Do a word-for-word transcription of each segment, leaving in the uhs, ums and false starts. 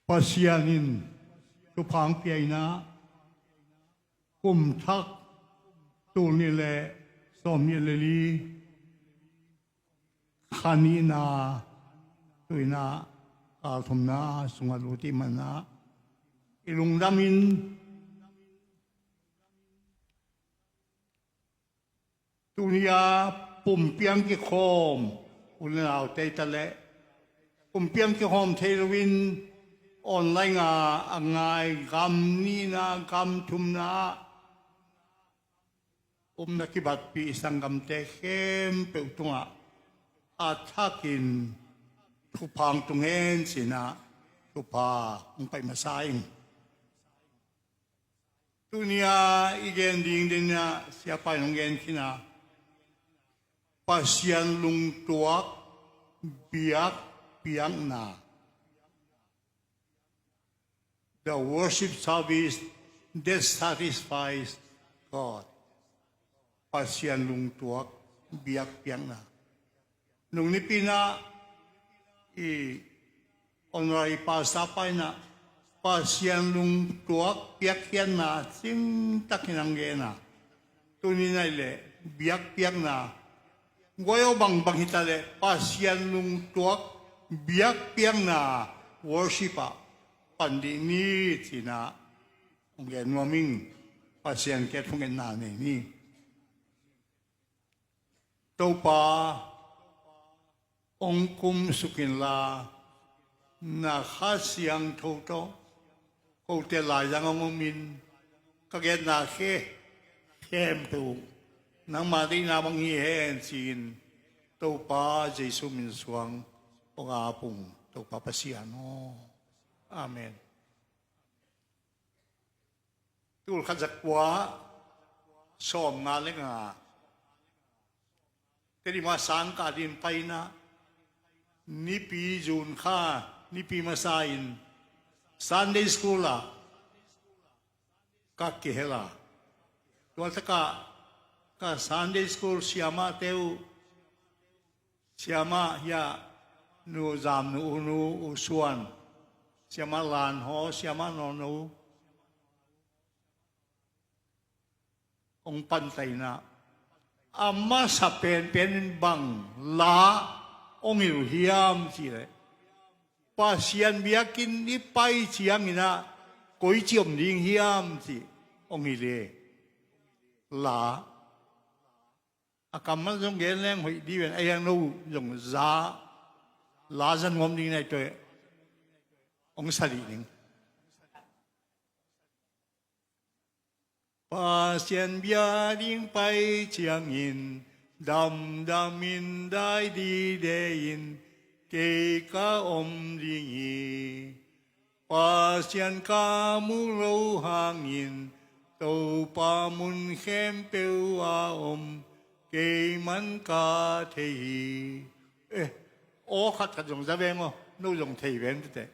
Pasian in thupha hong pia in ah, kum thak tul nih le sawmnih le li, kha nihna, tu-in ah kal thumna sungah lut i hih manin ah, i lungdam in, tuni-a pumpi hong kikhawm u le naute i ta leh, pumpi hong kikhawm thei loin online-a a ngai gam nihna, gam thumna ah omna kibatpih i sanggamte khempeuh tungah a thakin thupha hong tung hen ci-in ah thupha hong pai masa ing. Tuni-a i gen ding, ding ah siapa in hong gen khin a, Pasian lungtuak biakpiakna, the worship service that satisfies God. Pasian lungtuak biakpiakna. Nung nipi-in ah i honorary pastor pa in ah Pasian lungtuak piakkhiatna cingtakin hong gen a, tuni-in ah i leh biakpiakna, guai aw, bangbang hi ta leh Pasian lungtuak biakpiakna worship ah pan dih ni ci-in ah hong gen nuam ing. Pasian kiang thungetna nei ni. Topa, hong kumsuk inla, na Kha Siangtho tawh kote laizang hong om in, ka genna khe khempeuh nangma deihna bang hi hen ci-in, Topa Jesu min suang hong ap ung, Topa Pasian aw. Amen. Tul khat za kua sawmnga le nga, Tedim ah sangkah dingin pai in ah, nipi, June kha nipi masa in Sunday school ah ka kihel a, tua takah ka Sunday school siamahte uh, siamah hiah, Nu Zam, Nu U, Nu U Suan, siamah Lan Haw, siamah Nawn No, hong pantai in ah, a masa penpen in bang la hong hilh uh hiam cih leh, Pasian biakinn i pai ciangin ah koici om ding hiam cih hong hilh hi. La, a kam ah zong gen leng hoih ding ven, a hiang, no zong za, la za nuam ding na hi teh, hong sa dih ning. Pasian bia ding pai ciangin, damdam in, dai dide in, kei ka om ding hi. Pasian ka muh loh hangin, Topa mun khempeuh a om, kei man ka thei hi. Eh, aw khatkhat zong za veng aw, no zong thei veng tete.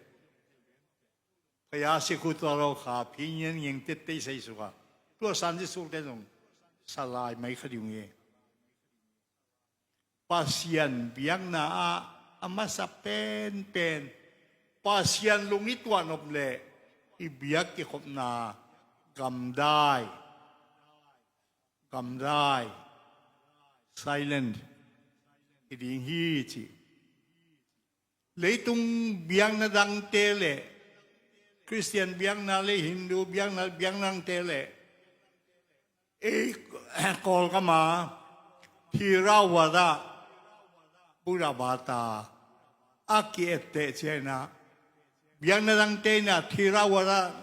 Kaya sikhu tua lo kha phi ngian ngiang tette i sei suk a, tua Sunday school te zong sa lai mai kha ding hi. Pasian biakna ah a masa penpen, Pasian lung i tuahnop leh i biak kikhopna gamdai, gamdai, silent hi ding hi ci. Leitung biakna dangte le, Khristian biakna le, Hindu biakna, biakna dangte le, ei Kawlgam ah Theravada, Buddha bata a ki-etteh ciangin ah, biakna dangte in ah Theravada,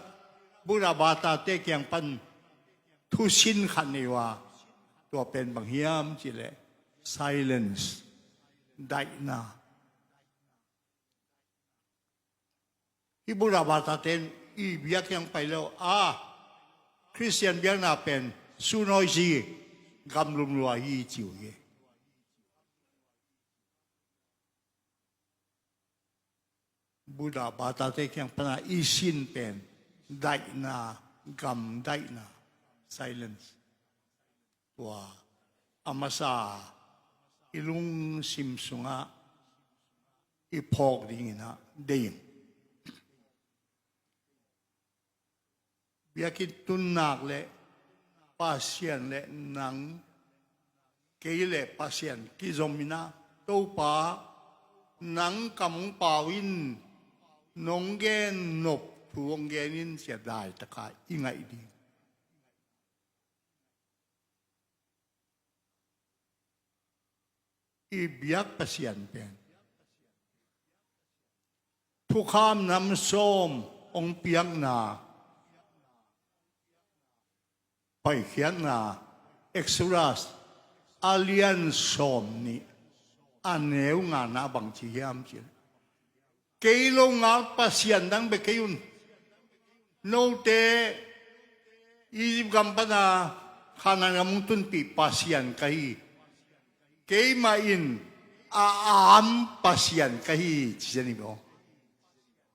Buddha bata te kiang pan thusin khat nei uh a, tua pen bang hiam cih leh silence, daihna. Hih Buddha bata ten i biakinn pai lo a, Khristian biakna pen su noisy, gamlum lua hi ci uh hi. Buddha bata te kiang pan a i sin pen daihna, gam daihna, silence. Tua a masa i lungsim sungah i phawk dingin ah deih in. Biakinn tun nak leh Pasian leh nang, kei leh Pasian kizom in ah, Topa, nang kam hong pau in, nong gen nop thu hong gen in ci-a daitaka i ngaih ding. I biak Pasian pen thukham nam sawm hong piakna, Paikhiatna, Exodus, a lian sawmnih, a neu ngana bang ci hiam cih leh, kei longal pasian dang bek kei un. Note Egypt gam pana Kanaan gam hong tunpih Pasian ka hi. Keimah in a am Pasian ka hi, ci zen hi maw.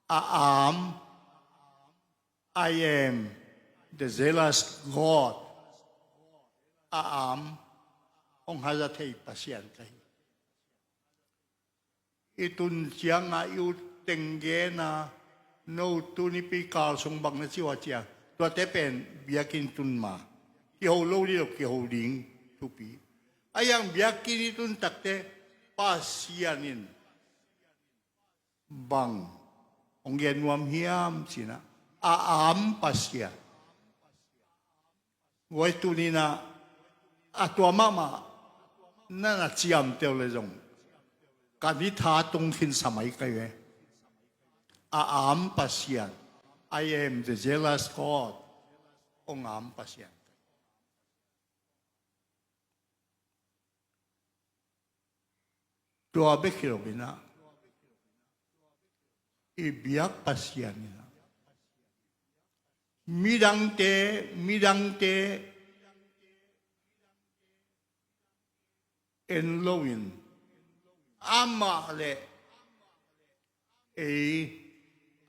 A am, I am the jealous God. A am, hong haza thei Pasian ka hi. I tun ciangah i utteng gen a, no tunipi kal sung bang na ci uh a, ci a, tuate pen biakinn tun ma kiho lo ding lo, kiho ding thupi. A iang biakinn i tun takte Pasian in bang hong gen nuam hiam cih leh, a am Pasian. Guai, tuni-in ah a tua mahmah na na ciamteh uh leh zong ka ni tha tung khin sa mai kei ve. A am Pasian, I am the jealous God, hong am Pasian. Tua bek hi lo-in ah, i biak Pasian in ah midangte, midangte en loin, amah leh ei,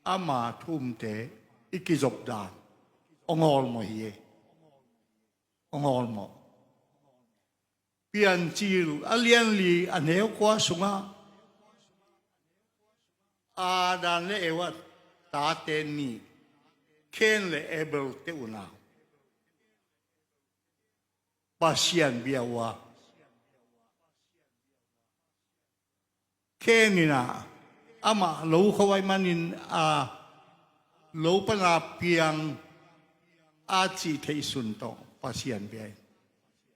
ama thu-umte i kizop dan hong awlmawh hi. Hong awlmawh. Piancil a lian li, a neu kua sungah Adam leh Eva tate nih, Cain leh Abel te unau, Pasian bia uh a, Cain in ah amah lo kho ahih manin a lo pana piang a cih theih sun tawh Pasian bia hi.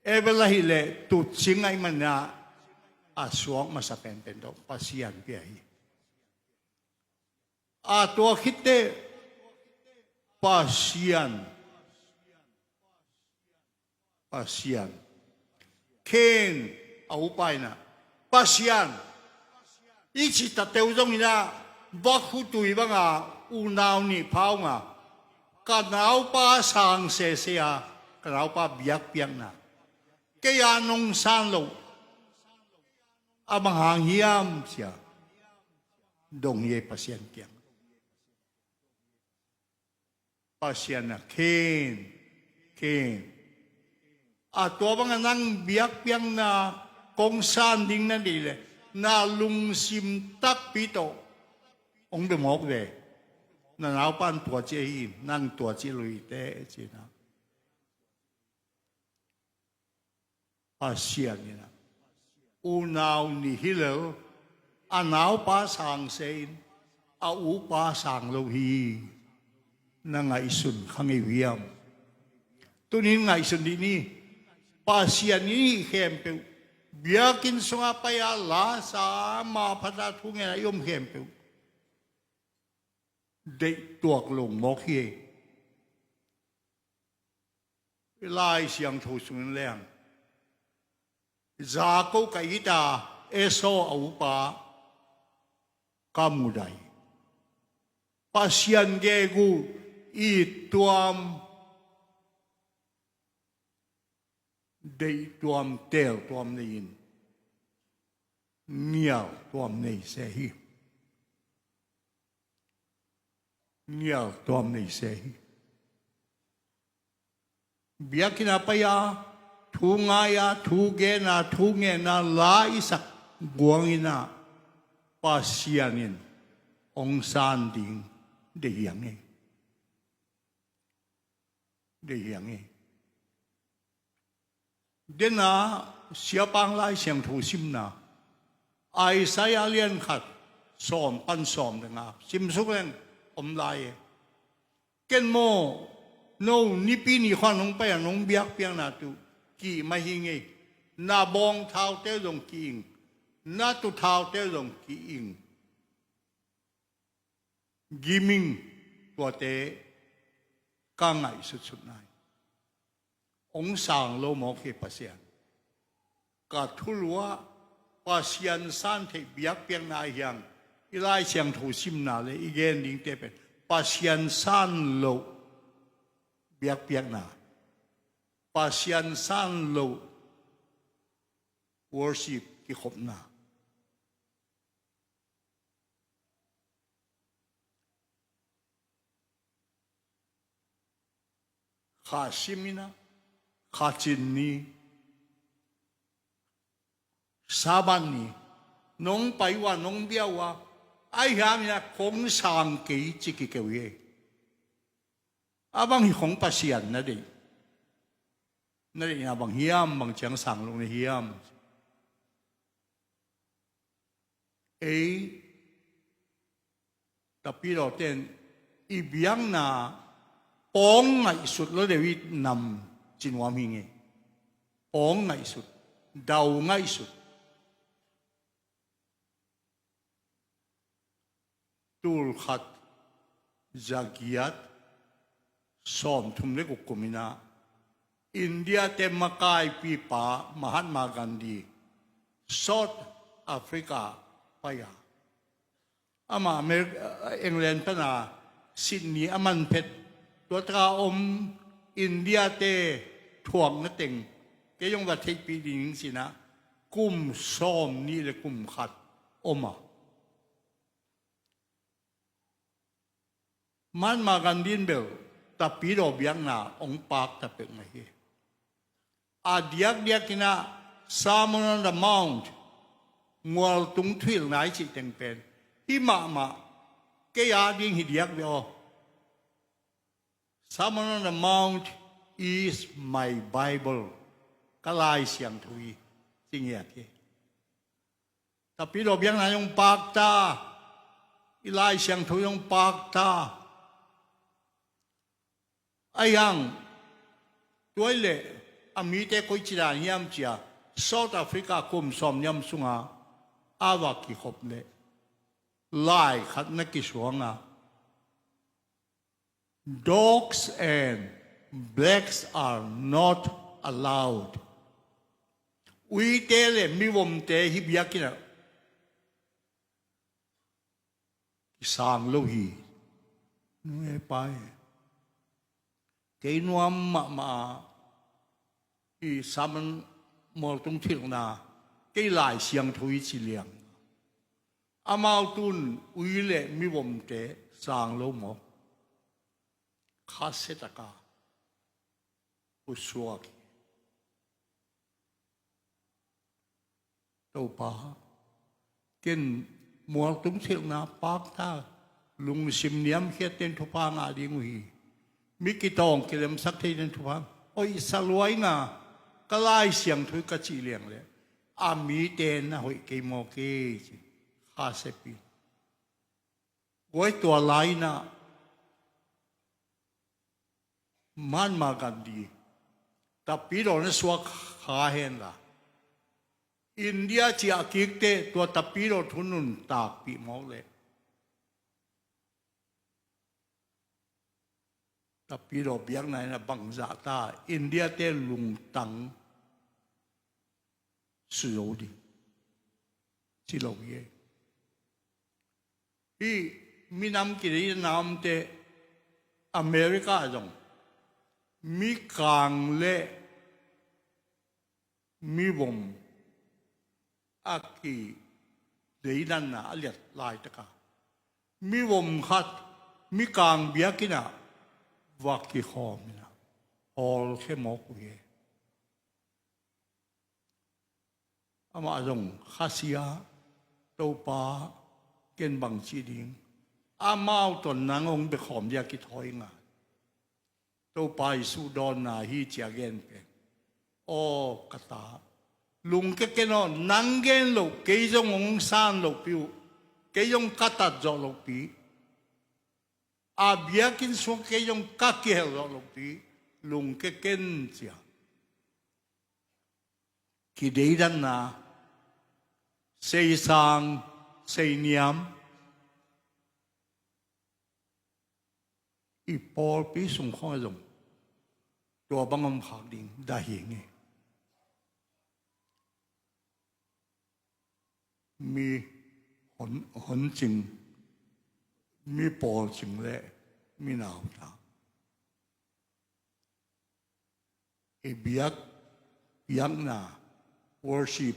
Abel ahih leh tutcing ahih manin ah a suak masa penpen tawh Pasian bia hi. A tua khit teh Pasian, Pasian, Cain a upa in ah, Pasian, i cih ta teuh zongin ah, vakhutui banga unau nih pha ung a, ka naupa sang sese a, ka naupa biakpiakna kei a nong san loh, a bang hang hiam, ci a dong hi ei Pasian kiang. Pasian in ah, Cain, Cain, a tua banga nang biakpiakna kong san ding na deih leh, na lungsim takpi tawh hong bia mawk ve. Na naupa in tua ci ahi, nang tua ci lo hi teh, ci-in ah. Pasian in ah, unau nih hi lel, a naupa sang se in, a upa sang lo hi. Na ngaihsun kha ngei uh hiam? Tuni-in ngaihsun dih ni. Pasian in hih khempeuh, biakinn sungah pai-a la sa, ma phat a thu ngen a i om khempeuh deih tuak lo mawk hi. Lai Siangtho sungin leng, Jakob ka it a, Esau a upa ka mudai. Pasian gegu it tuam, deih tuam, teel tuam nei-in, ngial tuam nei se hi. Ngial tuam nei se hi. Biakinn ah pai-a, thu ngai-a, thu gen-a, thu ngen-a, la i sak guangin ah, Pasian in hong san ding deih hi hang ei. deih hi hang hi. Dena siapang Lai Siangtho simna, Isaiah lian khat sawm pan sawm le nga simsuk leng om lai e. Ken maw, no nipi ni khuan hong pai a nong biakpiakna tu kih mah hi ngei. Na bawng thaute zong kih ing, na tu thaute zong kih ing. Giming tuate ka ngaihsutsut nai. Hong sang lo mawk hi Pasian. Ka thulu ah Pasian san theih biakpiakna ahi hang, i Lai Siangtho simna le i gen dingte pen Pasian san lo biakpiakna, Pasian san lo worship kikhopna. Kha sim in ah, kha cin ni, Sabbath ni, nong pai uh a, nong bia uh a, ahi hangin ah kong sang kei ci kikeu hi. A bang hi khong Pasian na deih, na deihna bang hiam, bang ciang sang lo na hiam? Ei Tapidawte in i biakna pawng ngaihsut lo deuh i nam ci nuam hi ngei. Pawng ngaihsut, dau ngaihsut. Tul khat za giat sawm thum le guk kum in ah India te makaipipa Mahatma Gandhi South Africa pai a, amah Amer-, England pan a Sydney a man phet, tua taka om India te thuakna teng kei zong va theihpih ding ci in ah kum sawm nih le kum khat om a. Mahatma Gandhi in bel Tapidaw biakna hong pakta peuhmah hi. A diakdiak in ah Sermon on the Mount, Mualtung Thuhilhna i cih teng pen hi mahmah, kei a ding hi diak ve aw. Sermon on the Mount is my Bible, ka Lai Siangtho hi, ci ngiat hi. Tapidaw biakna zong pakta, i Lai Siangtho zong pakta. Ahi hang tua leh a mite koici dan hiam ci a, South Africa kum sawm niam sunga a va kikhop leh lai khat na kisuang a, Dogs and blacks are not allowed. Uite le mivomte hi biakinn ah kisang lo hi. Nu e pa e, kei nuam mahmah a, i sermon, mualtung thuhilhna, kei Lai Siangtho i ci liang. Amau tun ui le mivomte sang lo maw? Khasia taka pusuak hi. Topa, ken mualtung thuhilhna pakta, lungsim niamkhiat ten thupha ngah ding uh hi. Mi kitawng kilemsak thei ten thupha, hoih sa luai nga, ka Lai Siangtho ka cih liang leh a mite na hoih kei maw kei ci, khasia pi. Guai tua lai-in ah Mahatma Gandhi Tapidaw na suak kha hen la, India ciah kikte tua Tapidaw thu nuntakpih mawk leh Tapidaw biakna in a bangzah ta, India te lungtang suzo ding ci lo hi. Hih minam kidei namte America zong mikang le mivom a kideidanna a liat laitaka mivom khat mikang biakinn ah va kikhawm in ah hawlkhia mawk uh hi. Amah zong khasia, Topa, ken bang ci ding? Amau tawh nang hong biakhawm dia kithawi ngai. Topa Jesu dawnna hi ci a gen pen. Aw ka ta, lungkia ken aw, nang gen loh kei zong hong san lohpi uh, kei zong ka tat zawh lohpi, a biakinn sung kei zong ka kihel zawh lohpi, lungkia ken ci a kideidanna, seisang, seiniam, i pawlpi sung khawng ah zong tua bang om khak ding dah hi ing e. Mi hon, hon cing, mi pawl cing le mi nau ta. I biak, biakna, worship,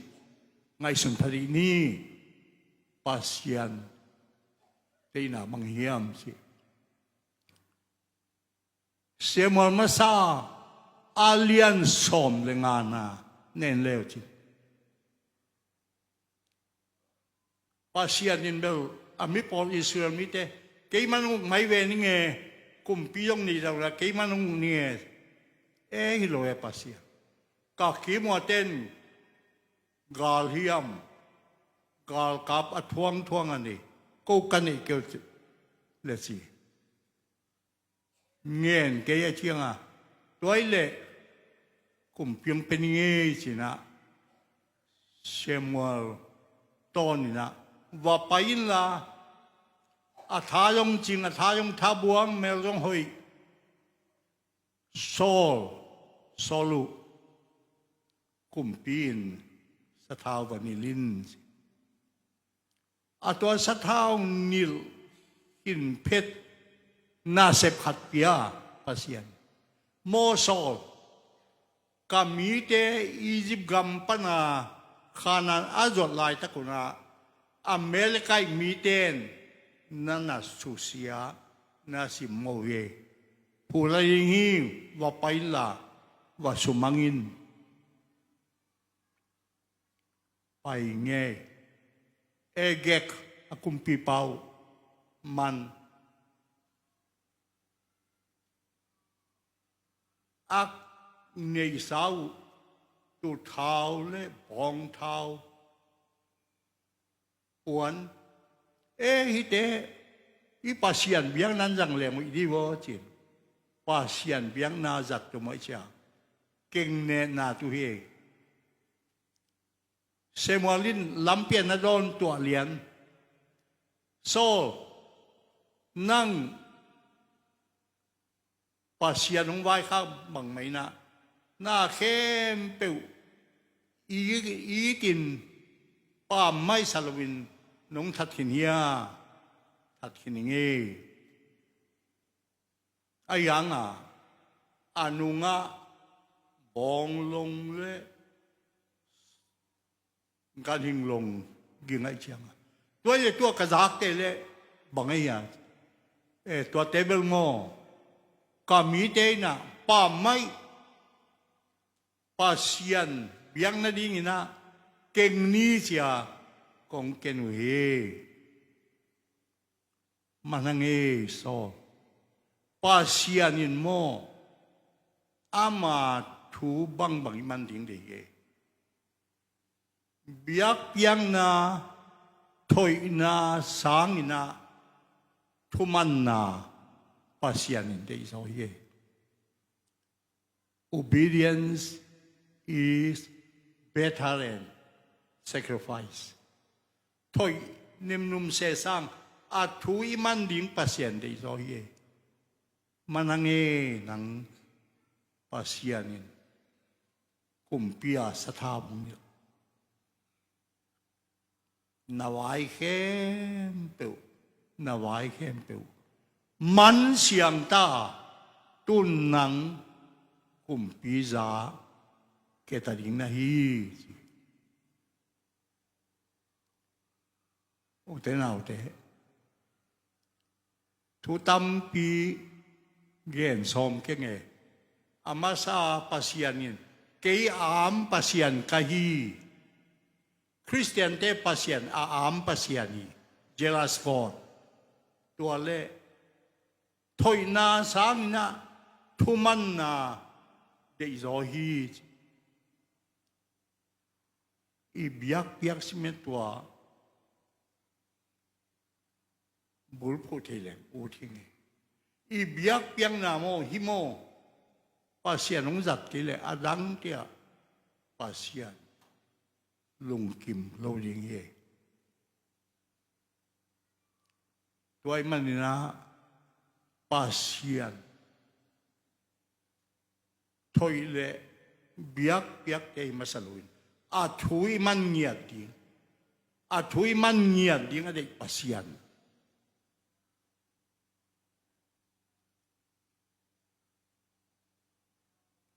ngaihsun pha dih ni. Pasian deihna bang hiam ci. Samuel masa a lian sawm le ngana nen leu cin. Pasian in bel a mi pawl Israel mite, keiman uk mai ve ning e, kumpi zong nei lo la keiman uk ning e. E hi lo e Pasian. Ka kimuaten gal hiam, galkap a thuangthuang a nei, ko ka neih keu le ci. Ngen kei a cianga, tua i leh kumpi hong pia ning ei cinah Samuel tawninah va pai inla, a tha zong cing, a tha zong thabuang, mel zong hoih. Saul, Saul uh kumpi in sathau va nilh in ci. A tua sathau nilh khin phet nasep khat pia Pasian. Maw Saul, ka mite Egypt gam pana Khanaan a zuat laitak unah Amalekite mite in na na susia na simmo hi. Phula ding hi, va pai inla va sumang in. Pai ngei. Agag a kumpipa uh man. A neihsa uh tuthau le bawngthau puan. E hite i Pasian biakna zang leng uh i dih vaw cin. Pasian biakna zat tum uh i cia. Keng nehna tu hi. Samuel in lampian na dawn tuah lian. Saul, nang Pasian hong vaikhak bangmah inah na khempeuh i, i itin pammaih sa loin nong that khin hia? That khin ing ei. A hianga a nungah bawnglong le ganhing long ging aih cianga, tua le tua ka zakte le bang ahi a? E, tuate bel maw, ka mite inah pammaih Pasian biak nadinginah keng ni cia kong ken uh hi. Manang ei saw, Pasian in maw ama thu bangbang i man ding deih ei. Biakpiakna, thoihna sanginah thumanna Pasian in deihzaw hi ei. Obedience is better than sacrifice. Thoih nemnum sesang a thu i man ding Pasian deihzaw hi ei. Manang ei nang Pasian in kumpi a sathau hong nilh. Na vai khempeuh, na vai khempeuh man siangta a tun nang kumpi za keta ding na hi. Ute naute, thu tampi gen sawm keng e. A masa Pasian in kei a am Pasian ka hi. Khristiante Pasian a am Pasian hi. Jealous God. Tua le thoihna sanginah thumanna deihzaw hi. I biakpiak simetua bulphuh thei leng ut hi ngei. I biakpiakna maw hi maw, Pasian hong zat kei leh a dang tiah Pasian lungkim lo ding hi. Tua ih maninah Pasian thoih le biakpiakte hi masa loin a thu ih man ngiat ding, a thu ih man ngiat ding a deih Pasian.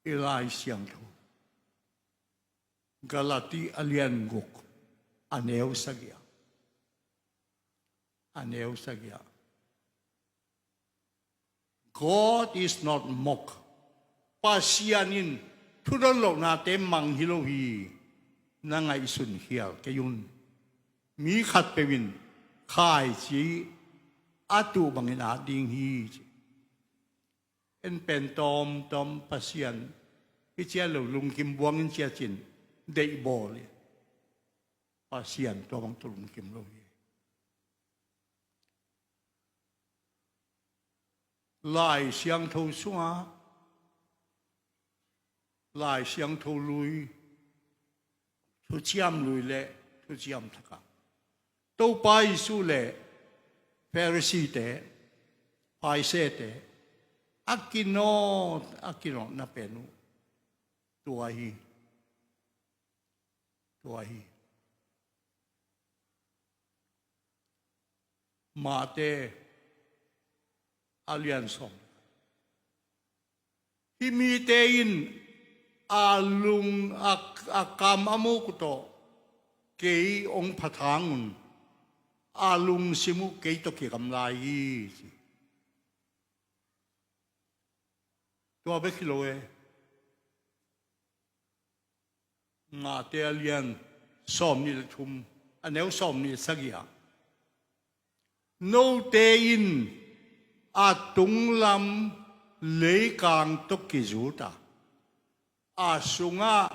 I Lai Siangtho Galati a lian guk a neu sagih ah, a neu sagih ah, God is not mocked. Pasian in thudon lohnate mang hi lo hi. Na ngaihsun khial kei un. Mi khatpeuh in khaici a tuh bangin at ding hi. En pen tawmtawm Pasian hi ciat lo lungkim buangin ciat cin deihbawl hi. Pasian tua bang tawh lungkim lo hi. Lai Siangtho sungah Lai Siangtho lui, thuciam lui le thuciam thakah Topa Jesuh le Pharisee-te, Pharisee-te a kinawt, a kinawtna pen uh tua hi. Tua hi. Mate a lian sawm. Hih mite in a lung a, a kam a muk uh tawh kei hong phathang un, a lungsim uh kei tawh kigamla hi, ci. Tua bek hi lo e. Mate a lian sawmnih le thum, a neu sawmnih le sagih ah, note in a tunglam leikang tawh kizut a, a sungah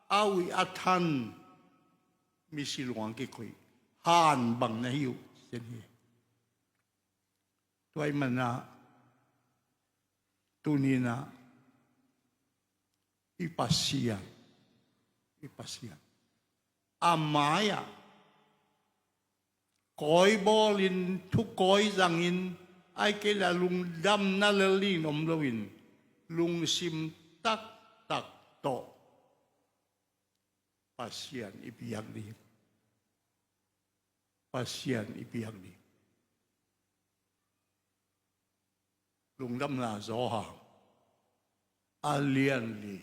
a uih a than misi luang kikoih han bang na hi uh, ci hi. Tua ih manah tuninah i Pasian, i Pasian a mai-ah kawi bawlin, thu kawi zangin, ai kei le lungdamna lel dingin om loin lungsim taktak tawh Pasian i biak ding. Pasian i biak ding. Lungdamna Johan a lian li,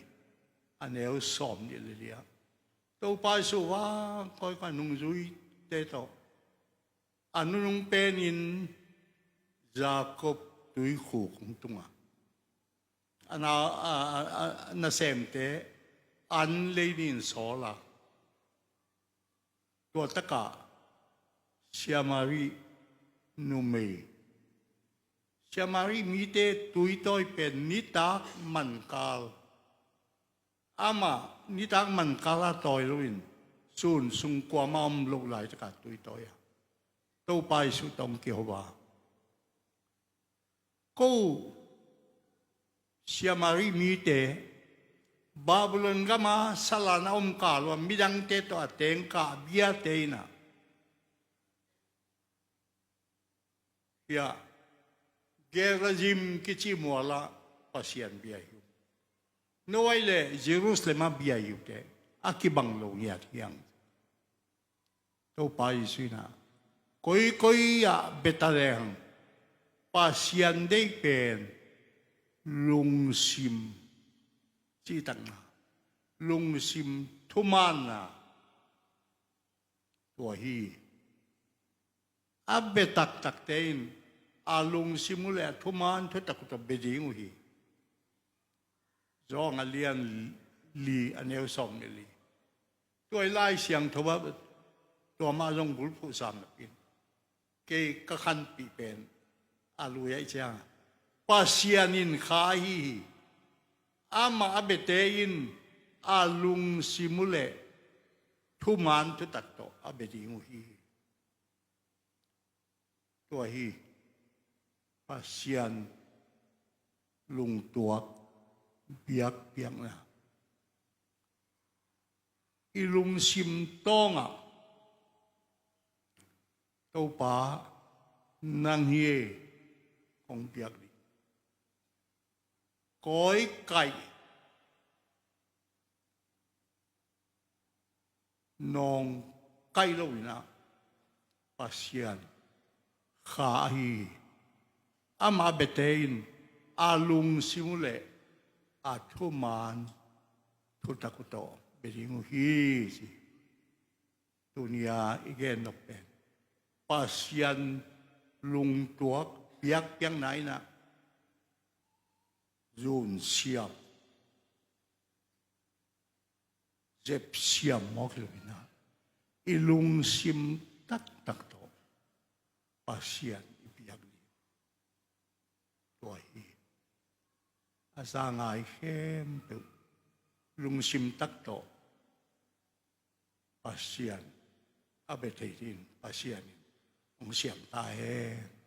a neu sawmnih le li ah, Topa Jesuh vang kawikawi nungzuite tawh a nunung penin Jacob tuikhuk hong tung a, a na, a, a, a, nasemte an lei dingin sawl a, tua takah Samari numei, Samari mite tuitawi pen nitak mankal, amah nitak mankal a tawi loin sun sung kuamah om loh laitakah tuitawi a, Topa Jesuh tawh hong kiho a, ko Samari mite Babylon gama salan a om kal uh a midangte tawh a tengkah biate in ah, hiah Gerizim kici mualah Pasian bia hi uh. No ai le Jerusalem ah bia hi uh teh a kibang lo ngiat hiang. Topa Jesuh in ah, koikoi ah bia ta leng Pasian deih pen lungsim cihtakna, lungsim thumaanna tua hi. A bia taktakte in a lungsim uh le a thumaan thutak uh tawh bia ding uh hi. Johan a lian li, a neu sawmnih le li. Tua i Lai Siangtho ah tua mah zong bulphuh sam napi in, kei ka khanpih pen a lui ah i ciang a, Pasian in kha ahi hi. Amah a biate in a lungsim uh leh thuman thutak tawh a bia ding uh hi. Tua hi Pasian lungtuak biakpiakna. I lungsim tawngah Topa nang hi e, kong biak ding. Kawikaih nawngkaih lo inah Pasian kha ahi hi. Amah biate in a lungsim uh leh a thuman thutak uh tawh bia ding uh hi, ci. Tuni-a i gen nop pen Pasian lungtuak biakpiakna inah zunsiam zepsiam mawk lo inah i lungsim taktak tawh Pasian i biak ding. Tua hi a za ngai khempeuh lungsim tak tawh Pasian a bia thei dingin Pasian in hong siam ta hen.